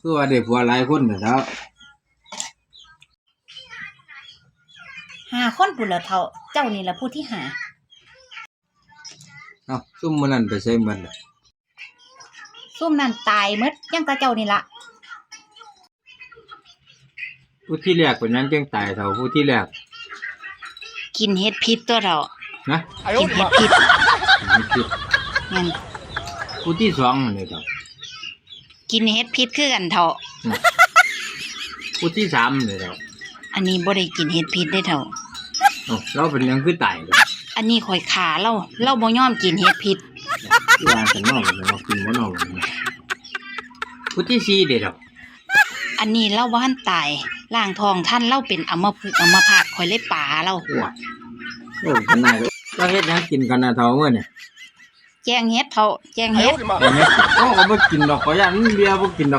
ຄືວ່າໄດ້ຜົວຫຼາຍຄົນແລ້ວ. ຫ້າຄົນພຸ້ນແຫຼະເຖົ້າ, ເຈົ້ານີ້ລະຜູ້ທີຫ້າ. ເອົ້າ ຊຸມມື້ນັ້ນໄປໃສໝົດລະ? ຊຸມນັ້ນຕາຍໝົດ, ຍັງແຕ່ເຈົ້ານີ້ລະ. ຜູ້ທີແລກເປັນຫຍັງຈຶ່ງຕາຍເຖົ້າ ຜູ້ທີແລກ? ກິນເຫັດພິດຕົວະເຖົ້າ. ນະ? ກິນເຫັດພິດ. ກິນເຫັດພິດ. ແມ່ນ. ຜູ້ທີສອງນີ້ເຖົ້າ? ກິນເຫັດພິດຄືກັນເຖົ້າ. ນະ? ຜູ້ທີສາມນີ້ເຖົ້າ? ອັນນີ້ບໍ່ໄດ້ກິນເຫັດພິດເດ້ເຖົ້າ. ເອົ້າ ລາວເປັນຫຍັງຄືຕາຍ? ອັນນີ້ຂ້ອຍຂ້າລາວ, ລາວບໍ່ຍອມກິນເຫັດພິດ. ຄືວ່າຊັ້ນເນາະ, ເນາະ ກິນບໍ່ເນາະ. ຜູ້ທີສີ່ເດ້ເຖົ້າ? ອັນນີ້ລາວບໍ່ທັນຕາຍ, ລ້າງທ້ອງທັນ, ລາວເປັນອຳມະພຶກອຳມະພາດ, ຂ້ອຍເລີຍປາລາວ. ໂອ້ຍ ເອີ ຂະໜາດ ເຈົ້າເຮັດຫຍັງກິນຂະໜາດເຖົ້າມື້ນີ້? ແກງເຫັດເຖົ້າ, ແກງເຫັດ. ແກງເຫັດ. ໂອ້ ຂ້ອຍບໍ່ກິນດອກ, ຂ້ອຍຢ້ານມັນເບຍ ບໍ່ກິນດອກ.